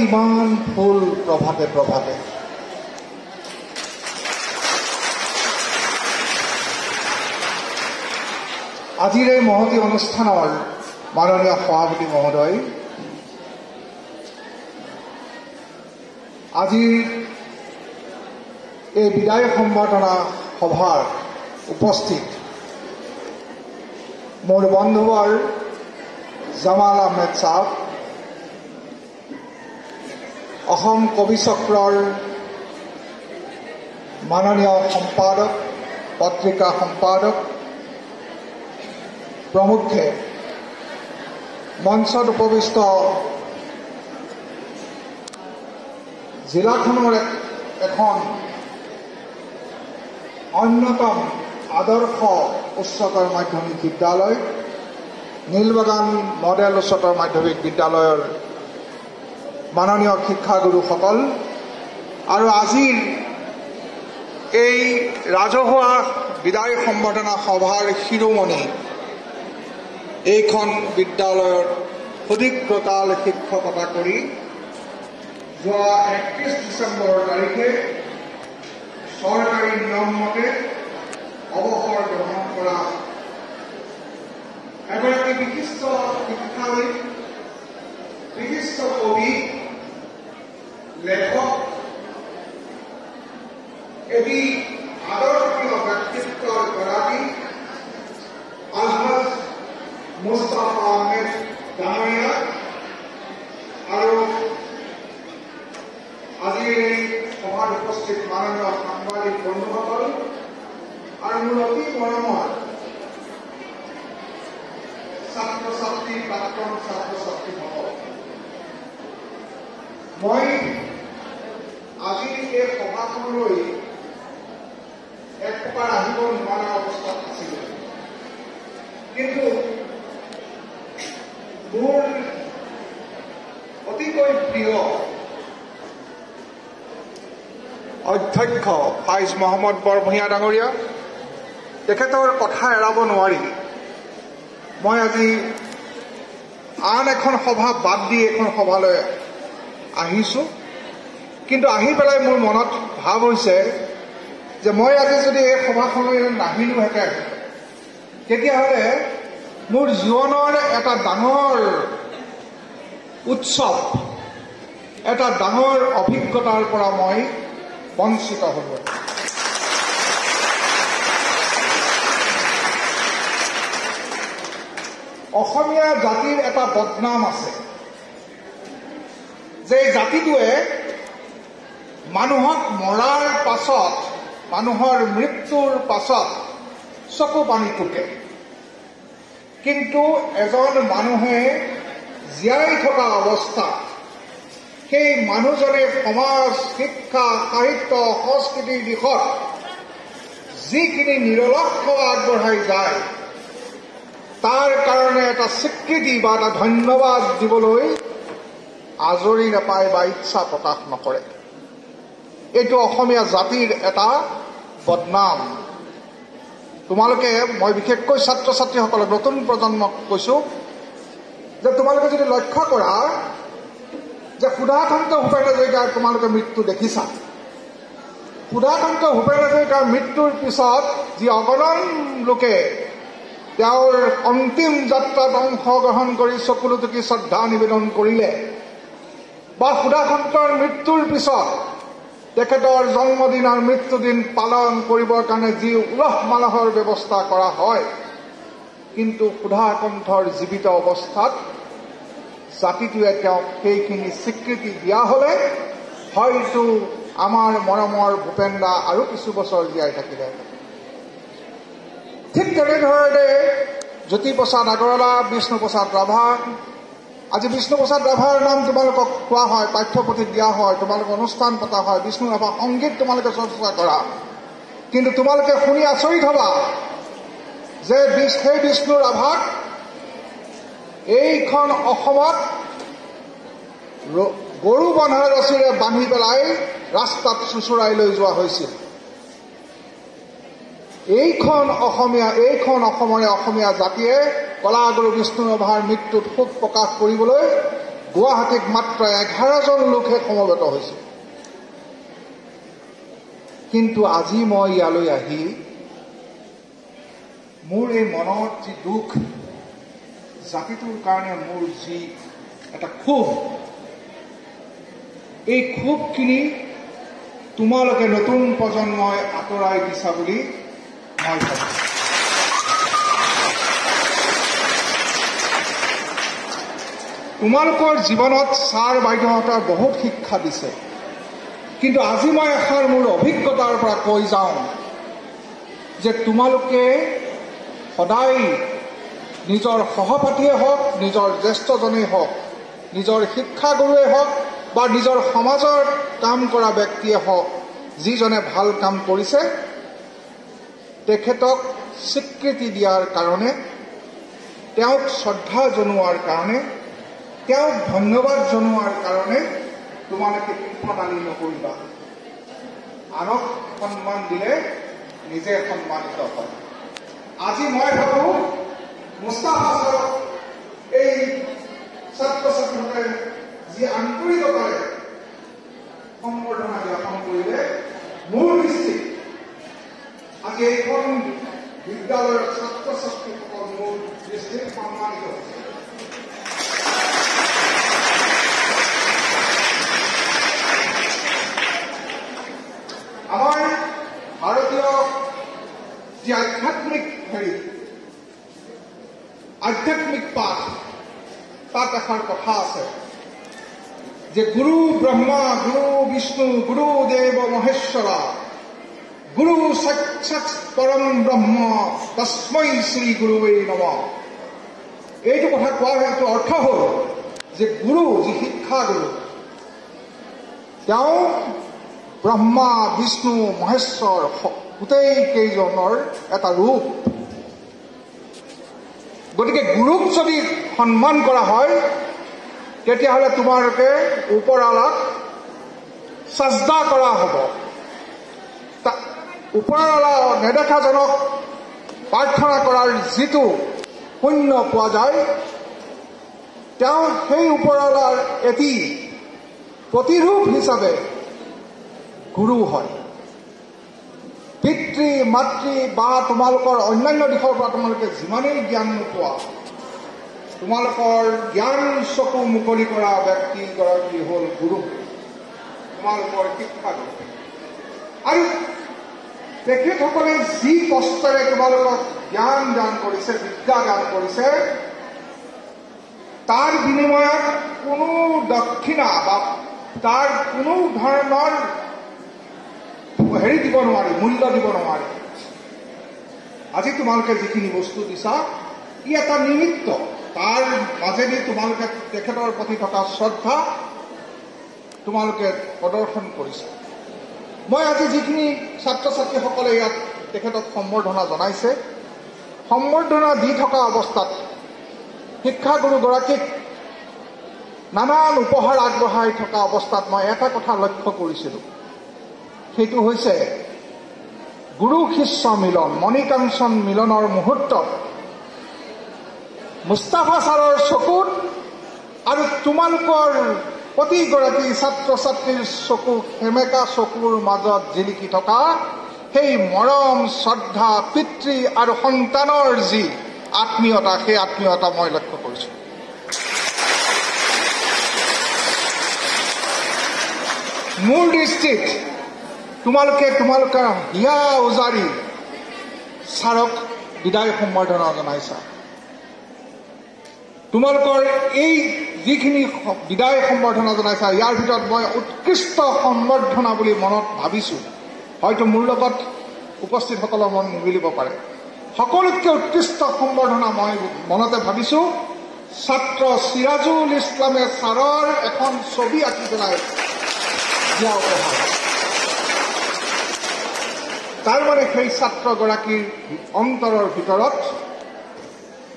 ইমান ফুল প্ৰভাতে প্ৰভাতে। আজিৰ এই মহতী অনুষ্ঠানৰ মাননীয় সভাপতি মহোদয়, আজিৰ এই বিদায় সম্বৰ্ধনা সভাৰ উপস্থিত মোৰ বন্ধুবৰ জামাল আহমেদ চাহ, অসম কবি চক্ৰৰ মাননীয় সম্পাদক, পত্ৰিকা সম্পাদক প্ৰমুখ্যে মঞ্চত উপবিষ্ট জিলাখনৰ এখন অন্যতম আদৰ্শ উচ্চতৰ মাধ্যমিক বিদ্যালয় নীলবাগান মডেল উচ্চতৰ মাধ্যমিক বিদ্যালয়ৰ মাননীয় শিক্ষাগুৰুসকল আৰু আজিৰ এই ৰাজহুৱা বিদায় সম্বৰ্ধনা সভাৰ শিৰোমণি এইখন বিদ্যালয়ৰ সুদীৰ্ঘকাল শিক্ষকতা কৰি যোৱা 31 ডিচেম্বৰ তাৰিখে চৰকাৰী নিয়ম মতে অৱসৰ গ্ৰহণ কৰা এগৰাকী বিশিষ্ট শিক্ষাবিদ, বিশিষ্ট কবি, লেখক, এটি আদৰ্শীয় ব্যক্তিত্বৰ গৰাকী আলহাজ মুস্তাফা আহমেদ ডাঙৰীয়া আৰু আজিৰ এই সভাত উপস্থিত মাননীয় সাংবাদিক বন্ধুসকল আৰু মোৰ অতি মৰমৰ ছাত্ৰ ছাত্ৰী, প্ৰাক্তন ছাত্ৰ ছাত্ৰীসকল, মই আজিৰ এই সভাখনলৈ এক প্ৰকাৰ আহিব নোৱাৰা অৱস্থাত আছিলোঁ, কিন্তু মোৰ অতিকৈ প্ৰিয় অধ্যক্ষ ফাইজ মহম্মদ বৰভূঞা ডাঙৰীয়া, তেখেতৰ কথা এৰাব নোৱাৰি মই আজি আন এখন সভা বাদ দি এখন সভালৈ আহিছোঁ। কিন্তু আহি পেলাই মোৰ মনত ভাৱ হৈছে যে মই আজি যদি এই সভাখনলৈ নাহিলোহেঁতেন, তেতিয়াহ'লে মোৰ জীৱনৰ এটা ডাঙৰ উৎসৱ, এটা ডাঙৰ অভিজ্ঞতাৰ পৰা মই বঞ্চিত হ'লো। অসমীয়া জাতিৰ এটা বদনাম আছে যে এই জাতিটোৱে মানুহক মৰাৰ পাছত, মানুহৰ মৃত্যুৰ পাছত চকু পানী টুকে, কিন্তু এজন মানুহে জীয়াই থকা অৱস্থাত সেই মানুহজনে সমাজ, শিক্ষা, সাহিত্য, সংস্কৃতিৰ দিশত যিখিনি নিৰলস সেৱা আগবঢ়াই যায়, তাৰ কাৰণে এটা স্বীকৃতি বা এটা ধন্যবাদ দিবলৈ আজৰি নাপায় বা ইচ্ছা প্ৰকাশ নকৰে। এইটো অসমীয়া জাতিৰ এটা বদনাম। তোমালোকে, মই বিশেষকৈ ছাত্ৰ ছাত্ৰীসকলক, নতুন প্ৰজন্মক কৈছোঁ যে তোমালোকে যদি লক্ষ্য কৰা যে সুধাকণ্ঠ ভূপেন হাজৰিকাৰ তোমালোকে মৃত্যু দেখিছা, সুধাকণ্ঠ ভূপেন হাজৰিকাৰ মৃত্যুৰ পিছত যি অগণন লোকে তেওঁৰ অন্তিম যাত্ৰাত অংশগ্ৰহণ কৰি চকুলো টুকি শ্ৰদ্ধা নিবেদন কৰিলে, বা সুধাকণ্ঠৰ মৃত্যুৰ পিছত তেখেতৰ জন্মদিন আৰু মৃত্যুদিন পালন কৰিবৰ কাৰণে যি উলহ মালহৰ ব্যৱস্থা কৰা হয়, কিন্তু সুধাকণ্ঠৰ জীৱিত অৱস্থাত জাতিটোৱে তেওঁক সেইখিনি স্বীকৃতি দিয়া হ'লে হয়তো আমাৰ মৰমৰ ভূপেন দা আৰু কিছু বছৰ জীয়াই থাকিলে। ঠিক তেনেধৰণে জ্যোতিপ্ৰসাদ আগৰৱালা, বিষ্ণুপ্ৰসাদ ৰাভা, আজি বিষ্ণুপ্ৰসাদ ৰাভাৰ নাম তোমালোকক কোৱা হয়, পাঠ্যপুথিত দিয়া হয়, তোমালোকে অনুষ্ঠান পতা হয়, বিষ্ণু ৰাভা সংগীত তোমালোকে চৰ্চা কৰা, কিন্তু তোমালোকে শুনি আচৰিত হবা যে সেই বিষ্ণু ৰাভাক এইখন অসমত গৰু বন্ধাৰ ৰছীৰে বান্ধি পেলাই ৰাস্তাত চুচৰাই লৈ যোৱা হৈছিল। এইখন অসমৰে অসমীয়া জাতিয়ে কলাগুৰু বিষ্ণু ৰাভাৰ মৃত্যুত শোক প্ৰকাশ কৰিবলৈ গুৱাহাটীত মাত্ৰ 11জন লোকহে সমবেত হৈছে। কিন্তু আজি মই ইয়ালৈ আহি মোৰ এই মনত যি দুখ, জাতিটোৰ কাৰণে মোৰ যি এটা ক্ষোভ, এই ক্ষোভখিনি তোমালোকে নতুন প্ৰজন্মই আঁতৰাই দিছা বুলি মই ভাবোঁ। তোমালোকৰ জীৱনত ছাৰ বাইদেউহঁতৰ বহুত শিক্ষা দিছে, কিন্তু আজি মই এষাৰ মোৰ অভিজ্ঞতাৰ পৰা কৈ যাওঁ যে তোমালোকে সদায় নিজৰ সহপাঠীয়ে হওক, নিজৰ জ্যেষ্ঠজনেই হওক, নিজৰ শিক্ষাগুৰুৱে হওক বা নিজৰ সমাজৰ কাম কৰা ব্যক্তিয়ে হওক, যিজনে ভাল কাম কৰিছে তেখেতক স্বীকৃতি দিয়াৰ কাৰণে, তেওঁক শ্ৰদ্ধা জনোৱাৰ কাৰণে, তেওঁক ধন্যবাদ জনোৱাৰ কাৰণে তোমালোকে কৃপণালি নকৰিবা। আনক সন্মান দিলে নিজে সন্মানিত হয়। আজি মই ভাবোঁ মুস্তাফা ছাৰক এই ছাত্ৰ ছাত্ৰীসকলে যি আন্তৰিকতাৰে সম্বৰ্ধনা জ্ঞাপন কৰিলে, মোৰ দৃষ্টিত আজি এইখন বিদ্যালয়ৰ ছাত্ৰ ছাত্ৰীসকল মোৰ দৃষ্টিত সন্মানিত হৈছে। আমাৰ ভাৰতীয় যি আধ্যাত্মিক হেৰি, আধ্যাত্মিক পাঠ, তাত এষাৰ কথা আছে যে গুৰু ব্ৰহ্মা গুৰু বিষ্ণু গুৰু দেৱ মহেশ্বৰা গুৰু সাক্ষাৎ পৰম ব্ৰহ্ম তস্মৈ শ্ৰী গুৰুৱে নমঃ। এইটো কথা কোৱাৰ এইটো অৰ্থ হ'ল যে গুৰু, যি শিক্ষাগুৰু, তেওঁ ব্ৰহ্মা বিষ্ণু মহেশ্বৰ গোটেই কেইজনৰ এটা ৰূপ। গতিকে গুৰুক যদি সন্মান কৰা হয়, তেতিয়াহ'লে তোমালোকে ওপৰৱালাক চাজদা কৰা হ'ব। ওপৰৱালা নেদেখাজনক প্ৰাৰ্থনা কৰাৰ যিটো পুণ্য পোৱা যায়, তেওঁ সেই ওপৰৱালাৰ এটি প্ৰতিৰূপ হিচাপে গুৰু হয়। পিতৃ মাতৃ বা তোমালোকৰ অন্যান্য দিশৰ পৰা তোমালোকে যিমানেই জ্ঞান নোপোৱা, তোমালোকৰ জ্ঞান চকু মুকলি কৰা ব্যক্তিগৰাকী হ'ল গুৰু, তোমালোকৰ শিক্ষাগুৰু। আৰু তেখেতসকলে যি কষ্টৰে তোমালোকক জ্ঞান দান কৰিছে, বিদ্যা দান কৰিছে, তাৰ বিনিময়ত কোনো দক্ষিণা বা তাৰ কোনো ধৰণৰ হেৰি দিব নোৱাৰি, মূল্য দিব নোৱাৰি। আজি তোমালোকে যিখিনি বস্তু দিছা, ই এটা নিমিত্ত, তাৰ মাজেদি তোমালোকে তেখেতৰ প্ৰতি থকা শ্ৰদ্ধা তোমালোকে প্ৰদৰ্শন কৰিছা। মই আজি যিখিনি ছাত্ৰ ছাত্ৰীসকলে ইয়াত তেখেতক সম্বৰ্ধনা জনাইছে, সম্বৰ্ধনা দি থকা অৱস্থাত শিক্ষাগুৰুগৰাকীক নানান উপহাৰ আগবঢ়াই থকা অৱস্থাত মই এটা কথা লক্ষ্য কৰিছিলোঁ, সেইটো হৈছে গুৰু শিষ্য মিলন, মণিকাঞ্চন মিলনৰ মুহূৰ্তত মুস্তাফা ছাৰৰ চকুত আৰু তোমালোকৰ প্ৰতিগৰাকী ছাত্ৰ ছাত্ৰীৰ চকু, সেমেকা চকুৰ মাজত জিলিকি থকা সেই মৰম, শ্ৰদ্ধা, পিতৃ আৰু সন্তানৰ যি আত্মীয়তা, সেই আত্মীয়তা মই লক্ষ্য কৰিছোঁ। মোৰ দৃষ্টিত তোমালোকে তোমালোকৰ হিয়া উজাৰি ছাৰক বিদায় সম্বৰ্ধনা জনাইছা। তোমালোকৰ এই যিখিনি বিদায় সম্বৰ্ধনা জনাইছা, ইয়াৰ ভিতৰত মই উৎকৃষ্ট সম্বৰ্ধনা বুলি মনত ভাবিছোঁ। হয়তো মোৰ লগত উপস্থিতসকলৰ মন নিমিলিব পাৰে। সকলোতকৈ উৎকৃষ্ট সম্বৰ্ধনা মই মনতে ভাবিছোঁ ছাত্ৰ চিৰাজুল ইছলামে ছাৰৰ এখন ছবি আঁকি পেলাই দিয়া উপহাৰ। তাৰ মানে সেই ছাত্ৰগৰাকীৰ অন্তৰৰ ভিতৰত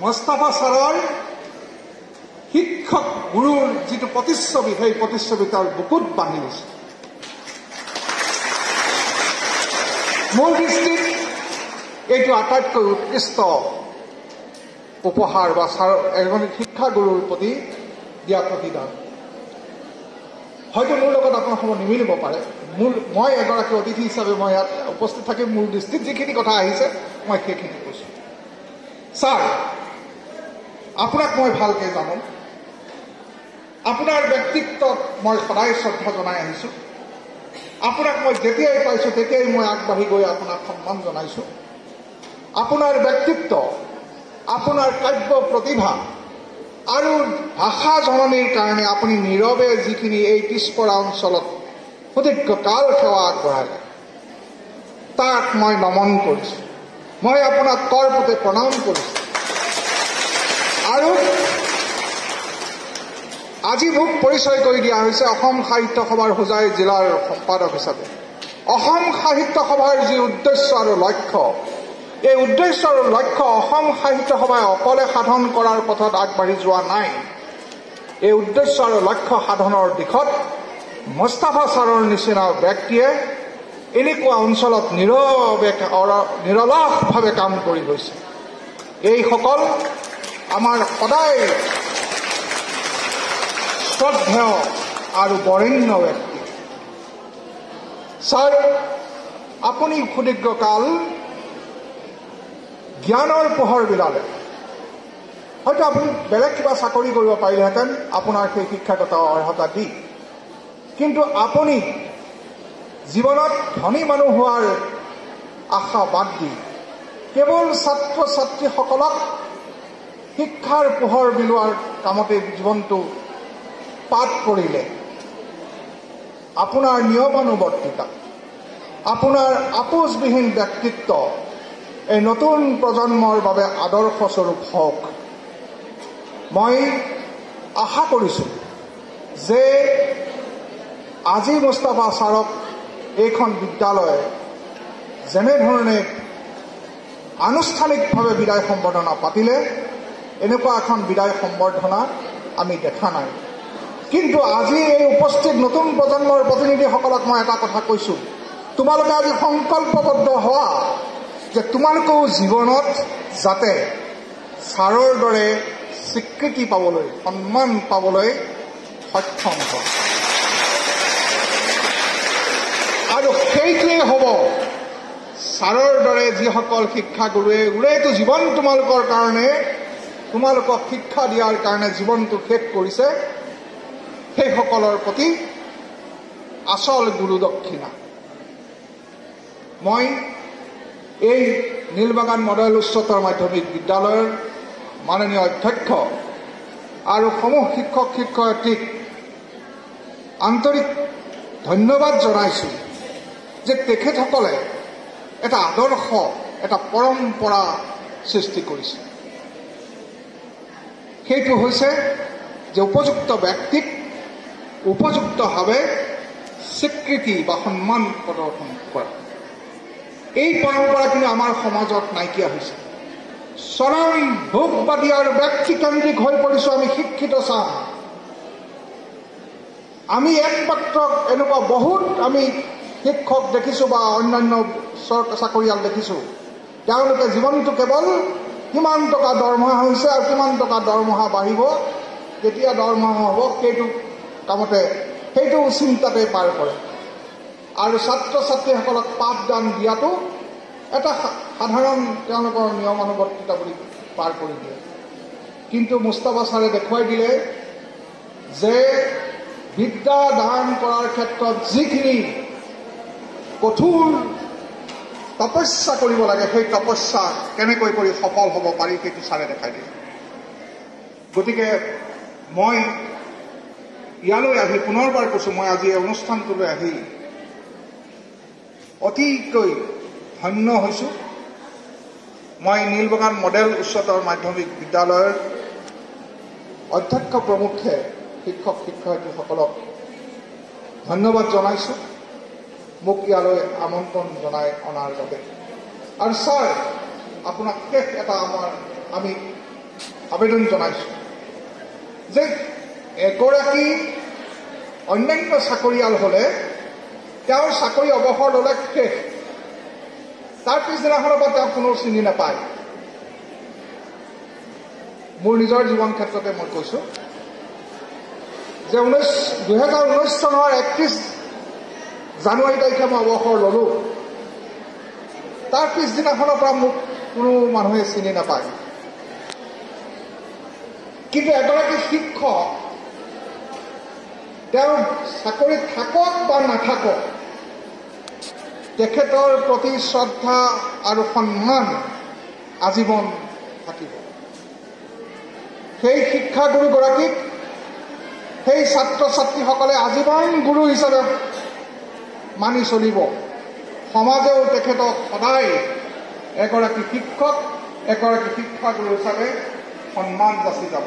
মুস্তাফা ছাৰৰ শিক্ষক গুৰুৰ যিটো প্ৰতিচ্ছবি, সেই প্ৰতিচ্ছবি তাৰ বুকুত বান্ধি দিছে। মোৰ দৃষ্টিত এইটো আটাইতকৈ উৎকৃষ্ট উপহাৰ বা ছাৰ এজন শিক্ষাগুৰুৰ প্ৰতি দিয়া প্ৰতিদান। হয়তো মোৰ লগত আপোনাৰ সময় নিমিলিব পাৰে, মই এগৰাকী অতিথি হিচাপে মই ইয়াত উপস্থিত থাকি মোৰ দৃষ্টিত যিখিনি কথা আহিছে মই সেইখিনি কৈছোঁ। ছাৰ, আপোনাক মই ভালকৈ জানো, আপোনাৰ ব্যক্তিত্বত মই সদায় শ্ৰদ্ধা জনাই আহিছোঁ। আপোনাক মই যেতিয়াই পাইছোঁ তেতিয়াই মই আগবাঢ়ি গৈ আপোনাক সন্মান জনাইছোঁ। আপোনাৰ ব্যক্তিত্ব, আপোনাৰ কাব্য প্ৰতিভা আৰু ভাষা জননীৰ কাৰণে আপুনি নীৰৱে যিখিনি এই পিছপৰা অঞ্চলত সুদীৰ্ঘকাল সেৱা আগবঢ়ালে তাক মই নমন কৰিছোঁ। মই আপোনাক কৰপোতে প্ৰণাম কৰিছোঁ। আৰু আজি মোক পৰিচয় কৰি দিয়া হৈছে অসম সাহিত্য সভাৰ হোজাই জিলাৰ সম্পাদক হিচাপে। অসম সাহিত্য সভাৰ যি উদ্দেশ্য আৰু লক্ষ্য, এই উদ্দেশ্য আৰু লক্ষ্য অসম সাহিত্য সভাই অকলে সাধন কৰাৰ পথত আগবাঢ়ি যোৱা নাই। এই উদ্দেশ্য আৰু লক্ষ্য সাধনৰ দিশত মুস্তাফা ছাৰৰ নিচিনা ব্যক্তিয়ে এনেকুৱা অঞ্চলত নীৰৱে নিৰলসভাৱে কাম কৰি গৈছে। এইসকল আমাৰ সদায় শ্ৰদ্ধেয় আৰু বৰেণ্য ব্যক্তি। ছাৰ, আপুনি সুদীৰ্ঘকাল জ্ঞানৰ পোহৰ বিলালে। হয়তো আপুনি বেলেগ কিবা চাকৰি কৰিব পাৰিলেহেঁতেন আপোনাৰ সেই শিক্ষাগত অৰ্হতা দি, কিন্তু আপুনি জীৱনত ধনী মানুহ হোৱাৰ আশা বাদ দি কেৱল ছাত্ৰ ছাত্ৰীসকলক শিক্ষাৰ পোহৰ বিলোৱাৰ কামতে জীৱনটো পাত কৰিলে। আপোনাৰ নিয়মানুৱৰ্তিতা, আপোনাৰ আপোচবিহীন ব্যক্তিত্ব এই নতুন প্ৰজন্মৰ বাবে আদৰ্শস্বৰূপ হওক। মই আশা কৰিছোঁ যে আজি মুস্তাফা ছাৰক এইখন বিদ্যালয়ে যেনেধৰণে আনুষ্ঠানিকভাৱে বিদায় সম্বৰ্ধনা পাতিলে, এনেকুৱা এখন বিদায় সম্বৰ্ধনা আমি দেখা নাই। কিন্তু আজি এই উপস্থিত নতুন প্ৰজন্মৰ প্ৰতিনিধিসকলক মই এটা কথা কৈছোঁ, তোমালোকে আজি সংকল্পবদ্ধ হোৱা যে তোমালোকেও জীৱনত যাতে ছাৰৰ দৰে স্বীকৃতি পাবলৈ, সন্মান পাবলৈ সক্ষম হোৱা। আৰু সেইটোৱেই হ'ব ছাৰৰ দৰে যিসকল শিক্ষাগুৰুৱে গোটেইটো জীৱন তোমালোকৰ কাৰণে, তোমালোকক শিক্ষা দিয়াৰ কাৰণে জীৱনটো শেষ কৰিছে, সেইসকলৰ প্ৰতি আচল গুৰু দক্ষিণা। মই এই নীলবাগান মডেল উচ্চতৰ মাধ্যমিক বিদ্যালয়ৰ মাননীয় অধ্যক্ষ আৰু সমূহ শিক্ষক শিক্ষয়িত্ৰীক আন্তৰিক ধন্যবাদ জনাইছোঁ যে তেখেতসকলে এটা আদৰ্শ, এটা পৰম্পৰা সৃষ্টি কৰিছে। সেইটো হৈছে যে উপযুক্ত ব্যক্তিক উপযুক্তভাৱে স্বীকৃতি বা সন্মান প্ৰদৰ্শন কৰা। এই পৰম্পৰা কিন্তু আমাৰ সমাজত নাইকিয়া হৈছে। চৰম ভোগবাদী আৰু ব্যক্তিকেন্দ্ৰিক হৈ পৰিছোঁ আমি শিক্ষিত চাম। আমি একমাত্ৰ এনেকুৱা বহুত আমি শিক্ষক দেখিছোঁ বা অন্যান্য চাকৰিয়াল দেখিছোঁ, তেওঁলোকে জীৱনটো কেৱল কিমান টকা দৰমহা হৈছে আৰু কিমান টকা দৰমহা বাঢ়িব, কেতিয়া দৰমহা হ'ব, সেইটো কামতে, সেইটো চিন্তাতে পাৰ কৰে। আৰু ছাত্ৰ ছাত্ৰীসকলক পাঠদান দিয়াটো এটা সাধাৰণ তেওঁলোকৰ নিয়মানুৱৰ্তিতা বুলি পাৰ কৰি দিয়ে। কিন্তু মুস্তাফা ছাৰে দেখুৱাই দিলে যে বিদ্যা দান কৰাৰ ক্ষেত্ৰত যিখিনি কঠোৰ তপস্যা কৰিব লাগে, সেই তপস্যা কেনেকৈ কৰি সফল হ'ব পাৰি সেইটো ছাৰে দেখাই দিলে। গতিকে মই ইয়ালৈ আহি পুনৰবাৰ কৈছোঁ, মই আজি এই অনুষ্ঠানটোলৈ আহি অতিকৈ ধন্য হৈছোঁ। মই নীলবাগান মডেল উচ্চতৰ মাধ্যমিক বিদ্যালয়ৰ অধ্যক্ষ প্ৰমুখ্যে শিক্ষক শিক্ষয়িত্ৰীসকলক ধন্যবাদ জনাইছোঁ মোক ইয়ালৈ আমন্ত্ৰণ জনাই অনাৰ বাবে। আৰু ছাৰ, আপোনাক শেষ এটা আমি আবেদন জনাইছোঁ যে এগৰাকী অন্যান্য চাকৰিয়াল হ'লে তেওঁৰ চাকৰি অৱসৰ ল'লে শেষ, তাৰ পিছদিনাখনৰ পৰা তেওঁক কোনো চিনি নাপায়। মোৰ নিজৰ জীৱন ক্ষেত্ৰতে মই কৈছোঁ যে 2019 চনৰ 31 জানুৱাৰী তাৰিখে মই অৱসৰ ল'লোঁ, তাৰ পিছদিনাখনৰ পৰা মোক কোনো মানুহে চিনি নাপায়। কিন্তু এগৰাকী শিক্ষক তেওঁ চাকৰিত থাকক বা নাথাকক, তেখেতৰ প্ৰতি শ্ৰদ্ধা আৰু সন্মান আজীৱন থাকিব। সেই শিক্ষাগুৰুগৰাকীক সেই ছাত্ৰ ছাত্ৰীসকলে আজীৱন গুৰু হিচাপে মানি চলিব। সমাজেও তেখেতক সদায় এগৰাকী শিক্ষক, এগৰাকী শিক্ষাগুৰু হিচাপে সন্মান যাচি যাব।